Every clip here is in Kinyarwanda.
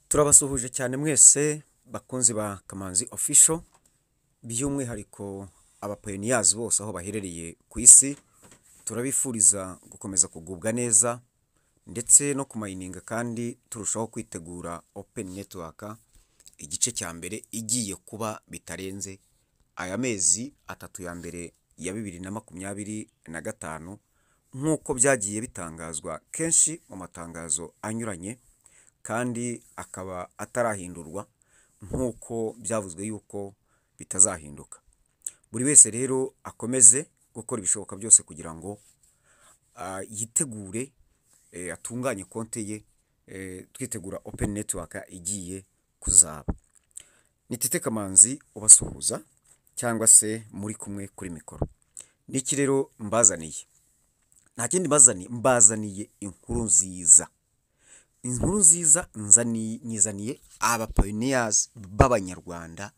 Turabasuhuje cyane mwese bakunzi ba Kamanzi Official, by'umwihariko aba pioneers bose aho baherereye ku isi, turabifuriza gukomeza kugubwa neza ndetse no kumayininga, kandi turushaho kwitegura Open Network igice cya mbere igiye kuba bitarenze aya mezi 3 ya mbere ya 2025, nk'uko byagiye bitangazwa kenshi mu matangazo anyuranye, kandi akaba atarahindurwa nk'uko byavuzwe yuko bitazahinduka. Buri wese rero akomeze gukora ibishoboka byose kugira ngo yitegure, atunganye konte ye, twitegura Open Network igiye kuzaba. Ni Tite Kamanzi ubasuhuza cyangwa se muri kumwe kuri mikoro. Niki rero mbazaniye? Nta kindi mbazaniye, mbazaniye inkuru nziza. Inkuru nziza nyizaniye aba pioneers b'Abanyarwanda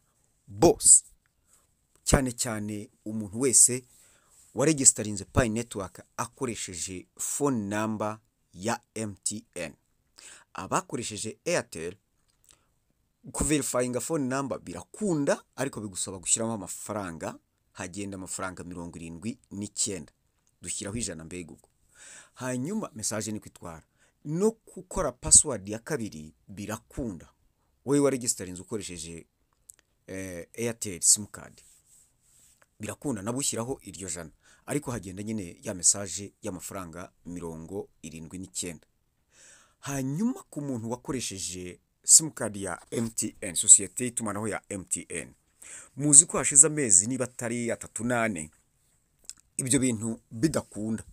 bose, cyane cyane umuntu wese waregisitarinze Pi Network akoresheje phone number ya MTN. Abakoresheje Airtel, kuverifayinga phone number birakunda, ariko bigusaba gushyiramo amafaranga, hagenda amafaranga 79, dushyiraho 100 mbega ubwo. Hanyuma message ni kwitwara. No gukora password ya kabiri birakunda, wowe waregisitarinze ukoresheje Airtel simukadi birakunda, nabwo ushyiraho iryo 100, ariko hagenda nyine ya message y'amafaranga 79. Hanyuma ku muntu wakoresheje simukadi ya MTN, sosiyete y'itumanaho ya MTN, muzi ko hashize amezi niba atari 3 n'4 ibyo bintu bidakunda,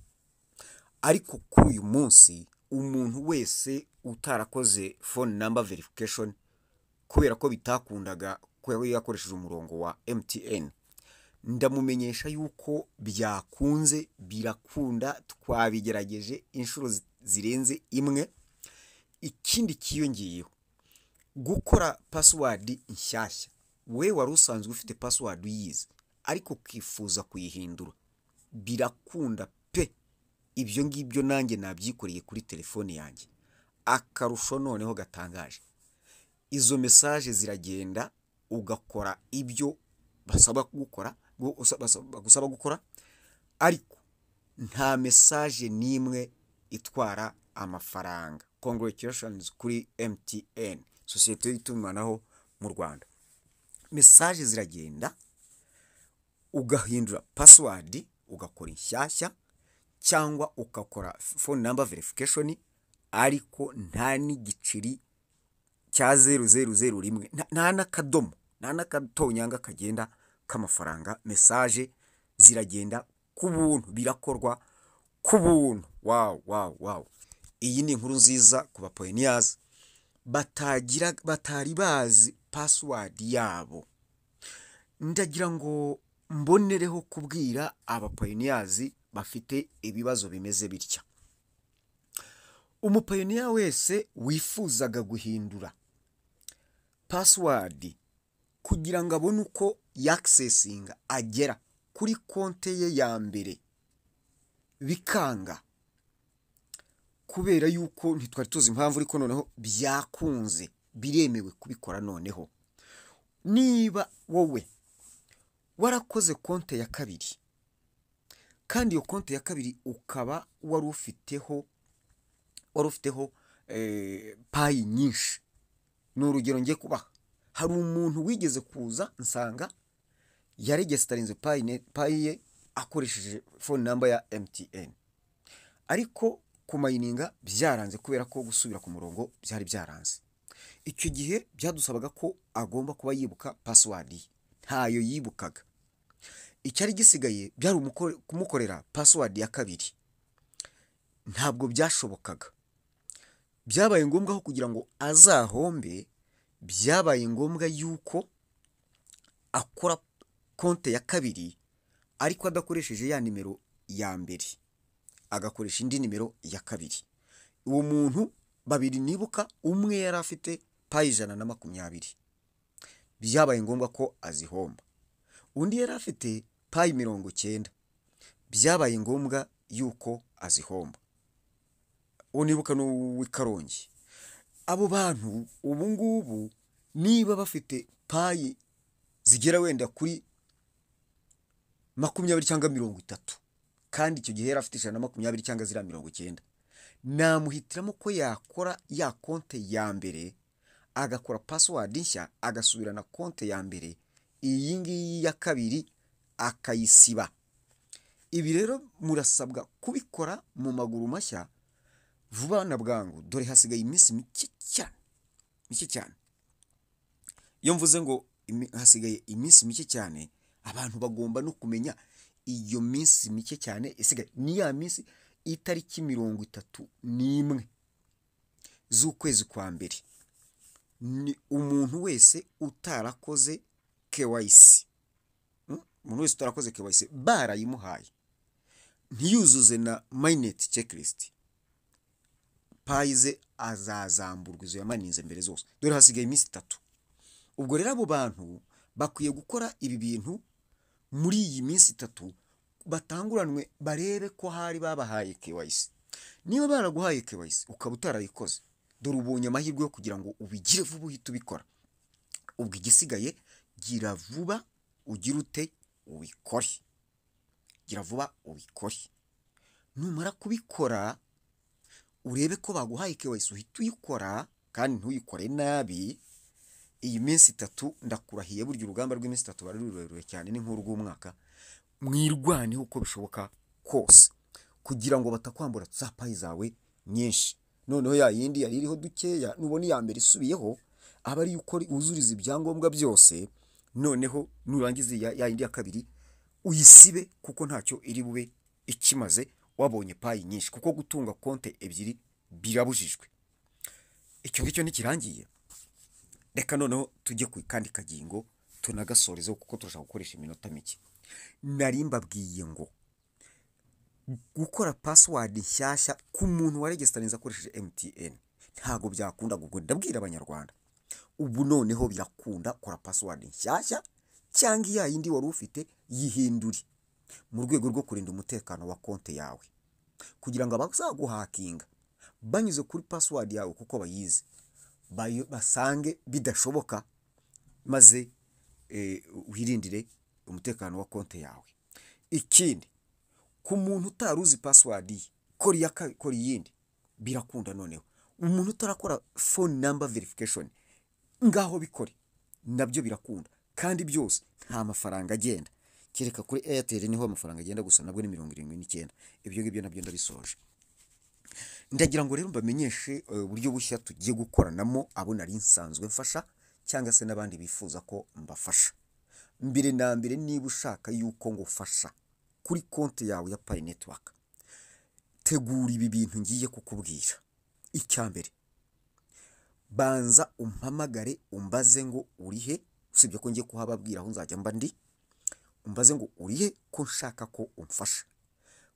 ariko kuri uyu munsi umuntu wese utarakoze phone number verification kubera ko bitakundaga ko yari yakoresheje umurongo wa MTN, ndamumenyesha yuko byakunze, birakunda, twabigerageje inshuro zirenze imwe. Ikindi cyiyongeyeho, gukora password nshyashya, we wari usanzwe ufite password uyizi ariko ukifuza kuyihindura, birakunda pe. Ibyo ngibyo nanjye nabyikoreye kuri telefone yanjye. Akarusho noneho gatangaje, izo message ziragenda ugakora ibyo basaba gukora, bagusaba gukora, ariko nta message n'imwe itwara amafaranga. Congratulations kuri MTN, sosiyete y'itumanaho mu Rwanda. Message ziragenda ugahindura password, ugakora inshyashya cyangwa ugakora phone number verification, ariko nta n'igiceri cya 0001, nta n'akadomo, nta n'akatonyanga kagenda k'amafaranga. Message ziragenda ku buntu, birakorwa ku buntu. Wow, wow, wow! Iyi ni inkuru nziza ku ba pioneers batari bazi password yabo. Ndagira ngo mbonereho kubwira aba pioneers bafite ibibazo bimeze bitya. Umupioneer wese wifuzaga guhindura password kugira ngo abone uko yakisesinga agera kuri konte ye ya mbere bikanga, kubera yuko ntitwari tuzi impamvu, ariko noneho byakunze, biremewe kubikora noneho. Niba wowe warakoze konte ya kabiri, kandi iyo konte ya kabiri ukaba wari ufiteho Pi nyinshi, ni urugero ngiye kubaha. Hari umuntu wigeze kuza nsanga yaregesitarinze Pi ye akoresheje phone number ya MTN, ariko kumayininga byaranze kubera ko gusubira ku murongo byari byaranze. Icyo gihe byadusabaga ko agomba kuba yibuka password ye, ntayo yibukaga. Icyari gisigaye byari kumukorera password ya kabiri, ntabwo byashobokaga. Byabaye ngombwa ko kugira ngo azahombe, byabaye ngombwa yuko akora konte ya kabiri, ariko adakoresheje ya nimero ya mbere, agakoresha indi nimero ya kabiri. Uwo muntu babiri nibuka, umwe yari afite Pi 120, byabaye ngombwa ko azihomba. Undi yari afite Pi 90, byabaye ngombwa yuko azihomba. Uwo nibuka ni uw'i Karongi. Abo bantu ubu ngubu niba bafite Pi zigera wenda kuri 20 cyangwa 30, kandi icyo gihe yari afite 120 cyangwa ziriya 90, namuhitiramo ko yakora ya konte ya mbere, agakora password nshya, agasubirana konte ya mbere, iyi ngiyi ya kabiri akayisiba. Ibi rero murasabwa kubikora mu maguru mashya vuba na bwangu, dore hasigaye iminsi mike cyane, mike cyane. Iyo mvuze ngo hasigaye iminsi mike cyane, abantu bagomba no kumenya iyo minsi mike cyane isigaye ni ya minsi itariki 31 z'ukwezi kwa mbere. Ni umuntu wese utarakoze KYC, umuntu wese utarakoze KYC barayimuhaye, ntiyuzuze na mainnet checklist, Pi ze azazamburwa izo yamaninze mbere zose. Dore hasigaye iminsi 3. Ubwo rero abo bantu bakwiye gukora ibi bintu muri iyi minsi 3, batanguranwe barebe ko hari babahaye KYC. Niba baraguhaye KYC ukaba utarayikoze, dore ubonye amahirwe yo kugira ngo ubigire vuba uhite ubikora. Ubwo igisigaye, gira vuba ugire ute ubikore, gira vuba ubikore. Numara kubikora urebe ko baguhaye KYC uhite uyikora, kandi ntuyikore nabi. Iyi minsi 3 ndakurahiye, burya urugamba rw'iminsi 3 bari rurerure cyane, ni nk'urw'umwaka. Mwirwaneho uko bishoboka kose kugira ngo batakwambura za Pi zawe nyinshi. Noneho ya yindi yari iriho dukeya, nubona iya mbere isubiyeho, aba ari uko wuzuriza ibyangombwa byose. Noneho nurangiza ya yindi ya kabiri uyisibe, kuko ntacyo iri bube ikimaze wabonye Pi nyinshi, kuko gutunga konte ebyiri birabujijwe. Icyo ngicyo ntikirangiye, reka noneho tujye ku kandi kagingo tunagasorezeho, kuko turashaka gukoresha iminota mike. Nari mbabwiye ngo gukora password nshyashya ku muntu waregesitarinze akoresheje MTN ntago byakunda. Ubwo ndabwira abanyarwanda, ubu noneho birakunda. Kora password nshyashya cyangwa iya yindi wari ufite yihindure, mu rwego rwo kurinda umutekano wa konti yawe, kugira ngo abazaguhakinga banyuze kuri password yawe kuko bayizi basange bidashoboka, maze wirindire umutekano wa konti yawe. Ikindi, ku muntu utari uzi password ye, kora iyindi, birakunda. Noneho umuntu utarakora phone number verification, ngaho bikore, nabyo birakunda, kandi byose nta mafaranga agenda, kereka kuri Airtel niho amafaranga agenda gusa, nabwo ni 79. Ibyo ngibyo nabyo ndabisoje. Ndagira ngo rero mbamenyeshe uburyo bushya tugiye gukoranamo, abo nari nsanzwe mfasha cyangwa se n'abandi bifuza ko mbafasha. Mbere na mbere, niba ushaka yuko ngufasha kuri konti yawe ya Pi Network, tegura ibi bintu ngiye kukubwira. Icya mbere, banza umpamagare umbaze ngo urihe, usibye ko ngiye kuhababwira aho nzajya mba ndi, umbaze ngo urihe ko nshaka ko umfasha.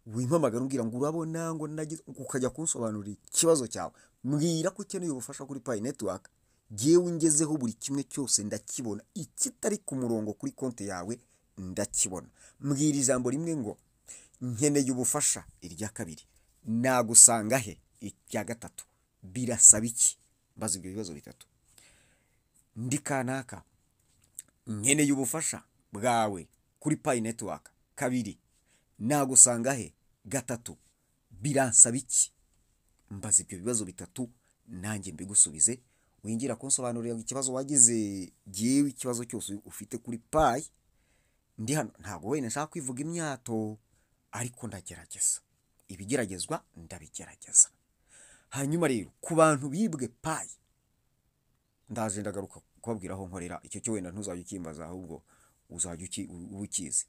Wimpamagara umbwira ngo urabona ngo nagize, ukajya kunsobanurira ikibazo cyawe. Mbwira ko ukeneye ubufasha kuri Pi Network, jyewe ungezeho buri kimwe cyose ndakibona, ikitari ku murongo kuri konti yawe ndakibona. Mbwira ijambo rimwe ngo nkeneye ubufasha. Irya kabiri, nagusanga he? Irya gatatu, birasaba iki? Mbaza ibyo bibazo 3. Ndi kanaka, nkeneye ubufasha bwawe kuri Pi Network. 2, nagusanga he? 3, biransaba iki? Mbaza ibyo bibazo 3 nanjye mbigusubize. Wingira kunsobanurira ikibazo wagize, jyewe ikibazo cyose ufite kuri Pi ndi hano. Ntabwo wenda nshaka kwivuga imyato, ariko ndagerageza, ibigeragezwa ndabigerageza. Hanyuma rero ku bantu bibwe Pi, ndaje ndagaruka kubabwira aho nkorera, icyo cyo wenda ntuzajya ukimbaza, ahubwo uzajya uba ukizi.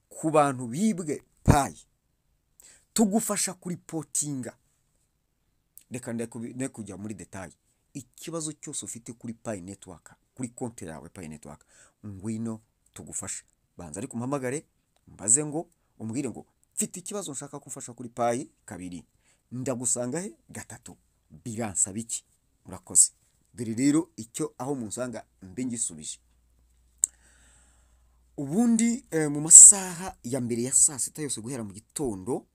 Ku bantu bibwe Pi, tugufasha kuripotinga. Reka ne kujya muri detail. Ikibazo cyose ufite kuri Pi Network, kuri konti yawe Pi Network, ngwino tugufashe. Banza ariko umpamagare mbaze ngo umbwire ngo mfite ikibazo nshaka kumfasha kuri Pi. 2, ndagusanga he? 3, biransaba iki? Murakoze. Dore rero icyo aho munsanga mbe ngisubije. Ubundi mu masaha ya mbere ya saa sita yose guhera mu gitondo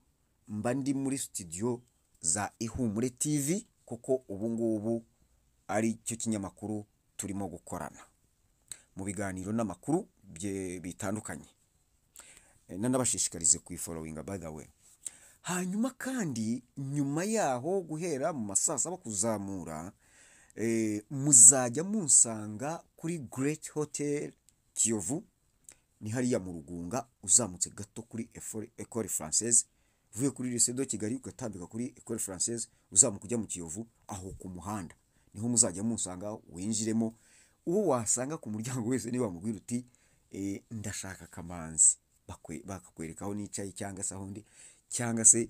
mba ndi muri studio za Ihumure TV, kuko ubu ngubu ari cyo kinyamakuru turimo gukorana mu biganiro n'amakuru bitandukanye. Nanabashishikarize kuyifollowinga, by the way. Hanyuma kandi nyuma yaho, guhera mu ma saa 7 kuzamura, muzajya munsanga kuri Great Hotel Kiyovu. Ni hariya mu Rugunga, uzamutse gato kuri Ecole Française, uvuye kuri Lycée de Kigali ugatambika kuri Ecole Française, uzamuka ujya mu Kiyovu, aho ku muhanda niho muzajya munsanga. Winjiremo, uwo wasanga ku muryango wese niba wamubwira uti "Ndashaka Kamanzi", bakakwereka aho nicaye cyangwa se aho ndi, cyangwa se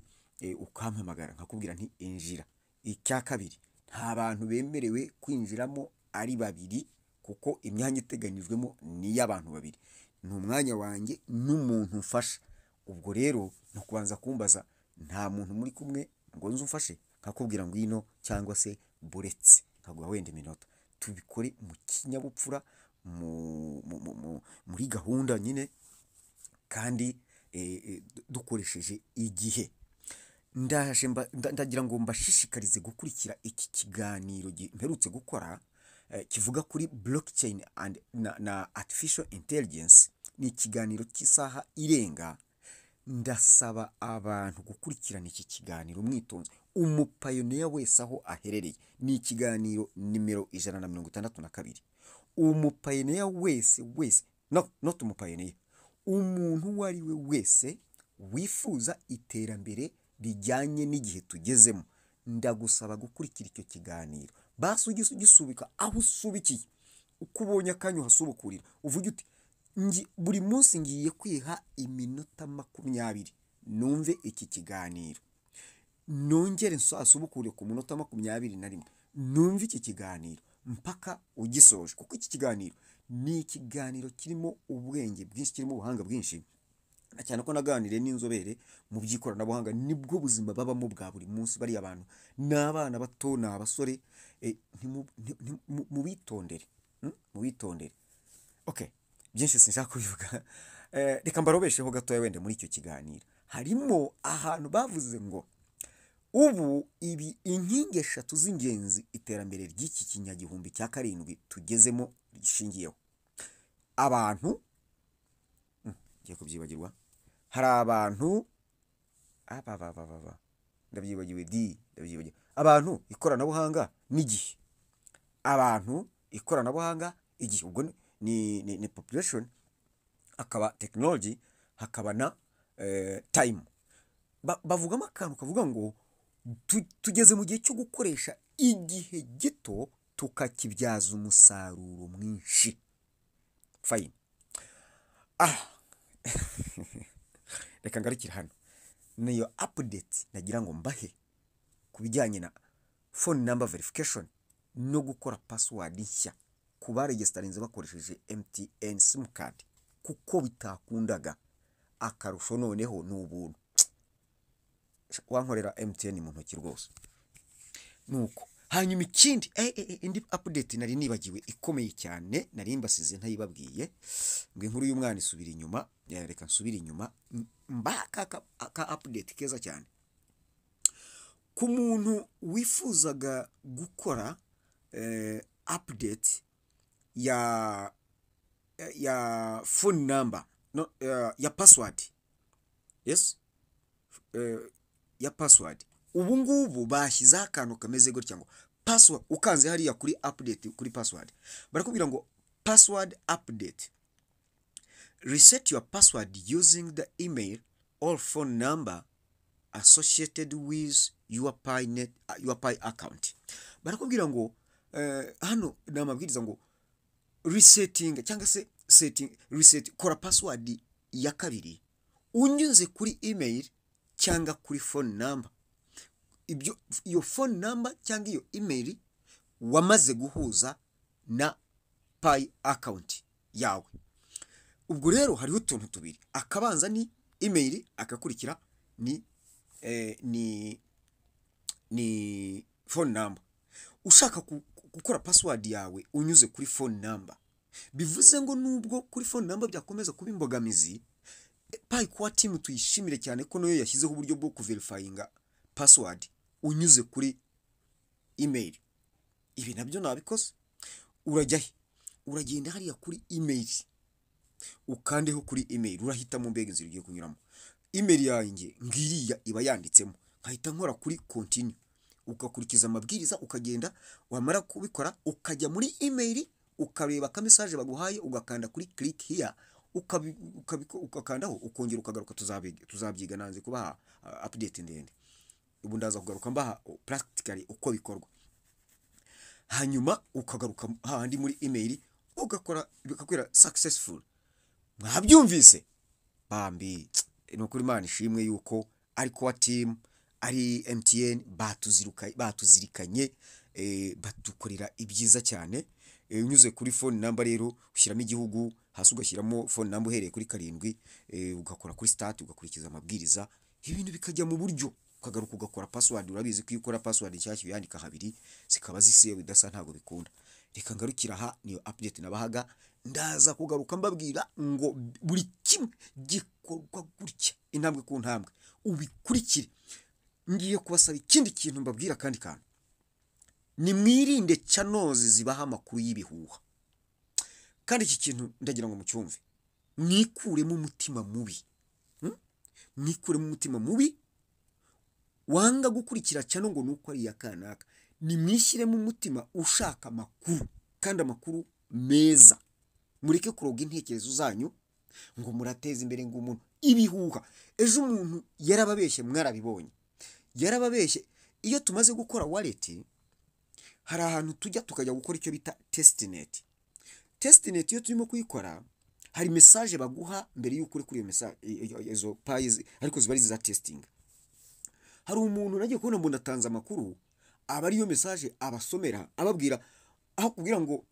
ukampamagara nkakubwira nti "Injira". Icya kabiri, nta bantu bemerewe kwinjiramo ari babiri, kuko imyanya iteganyijwemo ni iy'abantu babiri, ni umwanya wanjye n'umuntu umfasha. Ubwo rero ni ukubanza kumbaza: "Nta muntu muri kumwe ngo nze umfashe?" Nkakubwira "Ngwino" cyangwa se "Buretse", nkaguha wenda iminota. Tubikore mu kinyabupfura, muri gahunda nyine, kandi dukoresheje igihe. Ndaje ndagira ngo mbashishikarize gukurikira iki kiganiro mperutse gukora, kivuga kuri blockchain and na artificial intelligence. Ni ikiganiro cy'isaha irenga. Ndasaba abantu gukurikirana iki kiganiro mwitonze, umupayoniya wese aho aherereye. Ni ikiganiro nimero 162. Umupayoniya wese wese, no not umupayoniya, umuntu uwo ari we wese wifuza iterambere rijyanye n'igihe tugezemo, ndagusaba gukurikira icyo kiganiro. Basi ujye ugisubika aho usubikiye, uko ubonye akanya uhasubukurira, uvuge uti "Buri munsi ngiye kwiha iminota 20 numve iki kiganiro, nongere nsubukure ku munota 21 numve iki kiganiro", mpaka ugisoje, kuko iki kiganiro ni ikiganiro kirimo ubwenge bwinshi, kirimo ubuhanga bwinshi, na cyane ko naganiriye n'inzobere mu by'ikoranabuhanga. Nibwo buzima babamo bwa buri munsi. Bariya bantu ni abana bato, ni abasore, mubitondere, mubitondere. Okay, byinshi sinshaka kubivuga. Reka mbarobesheho gatoya wenda. Muri icyo kiganiro harimo ahantu bavuze ngo ubu ibi inkingi eshatu z'ingenzi iterambere ry'iki kinyagihumbi cya karindwi tugezemo rishingiyeho: abantu, ngiye kubyibagirwa, hari abantu, ababababa, ndabyibagiwe di, ndabyibagiwe: abantu, ikoranabuhanga n'igihe. Abantu, ikoranabuhanga, igihe. Ubwo ni population, hakaba technology, hakaba na time. Bavugamo akantu kavuga ngo tugeze mu gihe cyo gukoresha igihe gito tukakibyaza umusaruro mwinshi. Fine. Ah, reka ngarukire hano. Niyo update nagira ngo mbahe ku bijyanye na phone number verification no gukora password nshya ku baregisitarinze bakoresheje MTN simukadi, kuko bitakundaga. Akarusho noneho ni ubuntu, wankorera MTN mu ntoki rwose. Nuko hanyuma ikindi, indi update nari nibagiwe ikomeye cyane, nari mbasize ntayibabwiye, ngo inkuru y'umwana isubira inyuma. Reka nsubire inyuma mbaha ka update keza cyane ku muntu wifuzaga gukora update ya phone number, no, ya password. Yes, ya password. Ubu ngubu bashyizeho akantu kameze gutya ngo password, ukanze hariya kuri update kuri password, barakubwira ngo "Password update: reset your password using the email or phone number associated with your Pi net, your Pi account." Barakubwira ngo hano ni amabwiriza ngo resetting cyangwa se setting reset, kora password ya kabiri unyuze kuri email cyangwa kuri phone number, ibyo iyo phone number cyangwa iyo email wamaze guhuza na Pi account yawe. Ubwo rero hariho utuntu tubiri: akabanza ni email, akakurikira ni phone number. Ushaka gukora password yawe unyuze kuri phone number, bivuze ngo nubwo kuri phone number byakomeza kuba imbogamizi, Pi Core Team tuyishimire cyane ko nayo yashyizeho uburyo bwo kuverifyinga password unyuze kuri email. Ibi nabyo nabikoze. Urajya he? Uragenda hariya kuri email, ukandeho kuri email, urahitamo mbega inzira ugiye kunyuramo. Email yanjye ngiriya iba yanditsemo, nkahita nkora kuri continue, ugakurikiza amabwiriza ukagenda. Wamara kubikora ukajya muri email, ukareba ka message baguhaye, ugakanda kuri click here, ugakandaho, ukongera ukagaruka. Tuzabyiga, nanze kubaha update ndende. Ubu ndaza kugaruka mbaha practically uko bikorwa. Hanyuma ukagaruka hahandi muri email, ugakora, bikakwira successful. Mwabyumvise bambi? Ni ukuri Imana ishimwe yuko ari core team, ari MTN batuzirikanye, badukorera ibyiza cyane. Unyuze kuri phone number rero, ushyiramo igihugu hasi, ugashyiramo phone number uhereye kuri 7, ugakora kuri start, ugakurikiza amabwiriza, ibintu bikajya mu buryo, ukagaruka ugakora password. Urabizi ko iyo ukora password nshyashya uyandika habiri, zikaba zisiye bidasa, ntabwo bikunda. Reka ngarukira aha, niyo update nabahaga. Ndaza kugaruka mbabwira ngo buri kimwe gikorwa gutya, intambwe ku ntambwe, ubikurikire. Ngiye kubasaba ikindi kintu, mbabwira akandi kantu: nimwirinde channels zibaha amakuru y'ibihuha. Kandi iki kintu ndagira ngo mucyumve, mwikuremo umutima mubi. Mwikuremo umutima mubi wanga gukurikira channel ngo nuko ari iya kanaka. Nimwishyiremo umutima ushaka amakuru, kandi amakuru meza. Mureke kuroga intekerezo zanyu ngo murateza imbere ngo umuntu ibihuha. Ejo umuntu yarababeshye, mwarabibonye, yarababeshye. Iyo tumaze gukora wallet, hari ahantu tujya, tukajya gukora icyo bita testnet. Testnet iyo turimo kuyikora, hari message baguha mbere y'uko uri kuri iyo message, izo Pi, ariko ziba ari iza testing. Hari umuntu nagiye kubona mbona atanze amakuru, aba ariyo message abasomera, ababwira aho kubwira ngo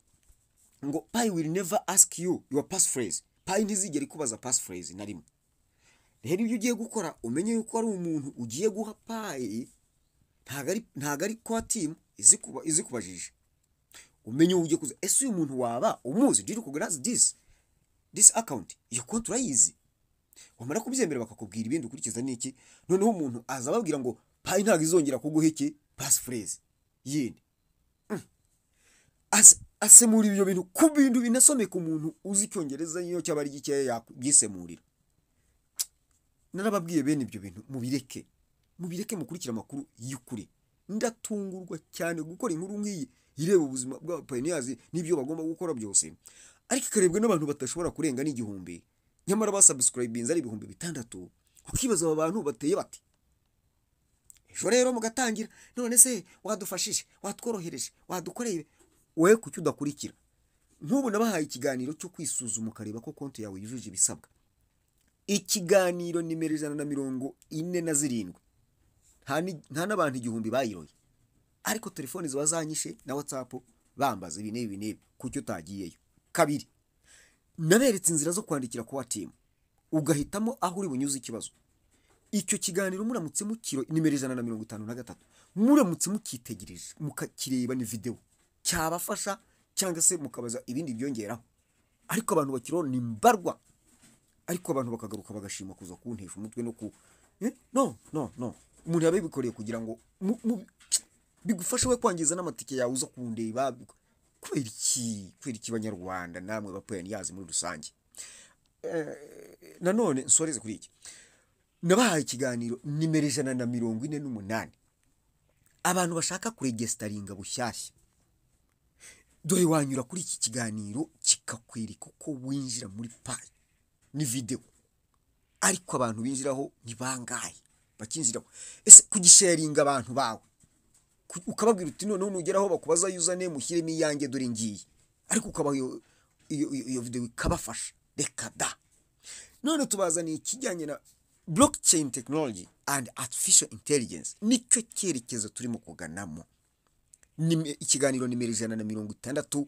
"Pi will never ask you your passphrase." Pi ntizigera ikubaza passphrase na rimwe. Rero ibyo ugiye gukora, umenye yuko ari umuntu ugiye guha Pi, ntabwo ari core team izikubajije. Umenye uwo ugiye kuza. Ese uyu muntu waba umuzi? Do you recognize this account? Iyo konti urayizi? Wamara kubyemera, bakakubwira ibindi ukurikiza n'iki. Noneho umuntu aza ababwira ngo Pi ntabwo izongera kuguha iki, passphrase yindi. Asemura ibyo bintu ku bintu binasomeka, umuntu uzi icyongereza niyo cyaba ari gikeya yakubyisemurira. Narababwiye, bene ibyo bintu mubireke, mubireke, mukurikire amakuru y'ukuri. Ndatungurwa cyane gukora inkuru nk'iyi ireba ubuzima bw'abapioneers n'ibyo bagomba gukora byose, ariko ikarebwa n'abantu badashobora kurenga n'igihumbi, nyamara basubscribinze ari 6000. Ukibaza aba bantu bateye bati. Ejo rero mugatangira: "None se wadufashije, watworohereje, wadukoreye." Wowe kuki udakurikira? Nk'ubu nabahaye ikiganiro cyo kwisuzuma, ukareba ko konti yawe yujuje ibisabwa, ikiganiro nimero 147. Nta n'abantu 1000 bayiroye, ariko telefoni ziba zanyishe na WhatsApp, bambaza ibi n'ibi n'ibi, kuki utagiyeyo? Kabiri, naberetse inzira zo kwandikira core team, ugahitamo aho uri bunyuze ikibazo. Icyo kiganiro muramutse mukiro, nimero 153, muramutse mukitegereje, mukakireba, ni videwo, cyabafasha, cyangwa se mukabaza ibindi byongeraho. Ariko abantu bakiriho ni mbarwa, ariko abantu bakagaruka bagashima kuza kuntesha umutwe no ku No, no, no, umuntu yabibikoreye kugira ngo bigufashe we kwangiza n'amatike yawe uza kundeba. Kubera iki? Kubera iki, Banyarwanda namwe bapioneers muri rusange? Nanone nsoreze kuri iki: nabahaye ikiganiro nimero 148. Abantu bashaka kuregisteringa bushyashya, dore wanyura kuri iki kiganiro kikakwereka uko winjira muri Pi, ni videwo, ariko abantu binjiraho ni bangahe bakinjiraho? Ese kugisharinga abantu bawe, ukababwira uti noneho nugeraho bakubaza username, ushyiremo iyanjye, dore ngiye, ariko ukabaha iyo videwo ikabafasha? Reka da. None tubazaniye ikijyanye na blockchain technology and artificial intelligence, nicyo cyerekezo turimo kuganamo. Ikiganiro nimero 162,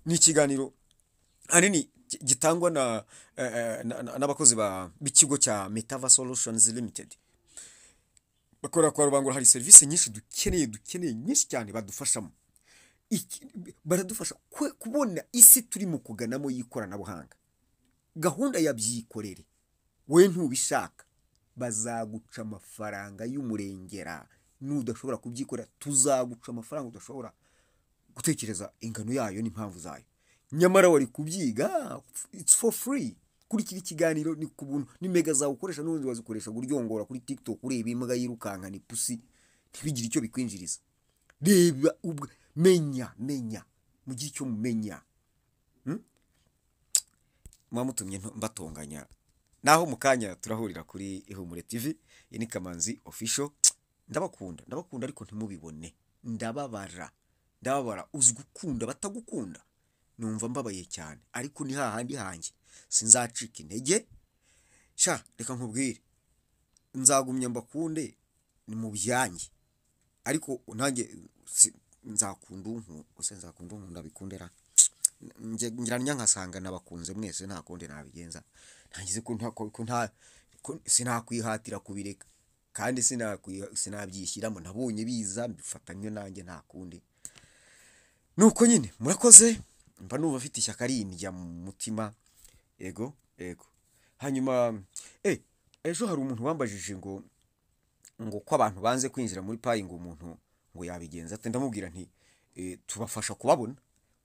ni ikiganiro ahanini gitangwa n'abakozi b'ikigo cya Metava Solutions Limited bakorera kwa Rubangura. Hari serivisi nyinshi dukeneye nyinshi cyane badufashamo. Baradufasha kubona isi turimo kuganamo y'ikoranabuhanga, gahunda ya byikorere. We ntubishaka, bazaguca amafaranga y'umurengera. Nudashobora kubyikorera tuzaguca amafaranga udashobora gutekereza ingano yayo n'impamvu zayo, nyamara wari kubyiga. It's for free. Kurikira ikiganiro ni ku buntu, ni mega zawe ukoresha n'ubundi wazikoresha kuryongora kuri TikTok ureba imbwa yirukankana ipusi, ntibigire icyo bikwinjiriza. Reba ubwo, menya, menya, mugire icyo mumenya. Muba mutumye mbatonganya. Naho mu kanya turahurira kuri Ihumure TV. Iyi ni Kamanzi Official. Ndabakunda, ndabakunda, ariko ntimubibone ndababara, ndababara. Uzi gukunda batagukunda? Numva mbabaye cyane, ariko ni hahandi hanjye sinzacika intege. Sha, reka nkubwire, nzagumya mbakunde, ni mu byanjye, ariko nanjye nzakunda unkunda gusa, nzakunda unkunda bikundera. Ngira nkasanga nabakunze mwese, nta kundi nabigenza. Ntangize ko nta ko nta ko sinakwihatira kubireka, kandi sinabyishyiramo. Nabonye biza mbifatanya nanjye, nta kundi. Nuko nyine murakoze, mba numva mfite ishyaka rindya mu mutima. Yego, yego. Hanyuma ejo hari umuntu wambajije ngo ko abantu banze kwinjira muri Pi, ngo umuntu ngo yabigenza ate? Ndamubwira nti tubafasha kubabona.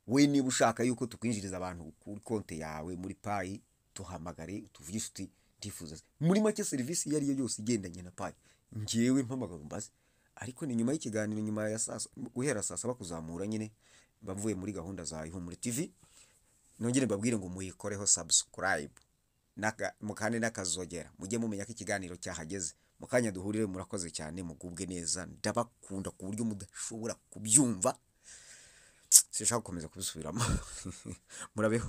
We niba ushaka yuko tukwinjiriza abantu kuri konti yawe muri Pi, tuhamagare, tuvugishe uti ndifuza. Muri make, serivisi iyo ari yo yose igendanye na Pi, ngewe mpamagara umbaze, ariko ni nyuma y'ikiganiro, nyuma ya saa, guhera saa 7 kuzamura nyine, mba mvuye muri gahunda za Ihumure TV. Nongere mbabwire ngo muyikoreho subscribe mukande n'akazogera, mujye mumenya ko ikiganiro cyahageze. Mu kanya duhurire. Murakoze cyane, mugubwe neza, ndabakunda ku buryo mudashobora kubyumva. Sinshaka gukomeza kubisubiramo. Murabeho.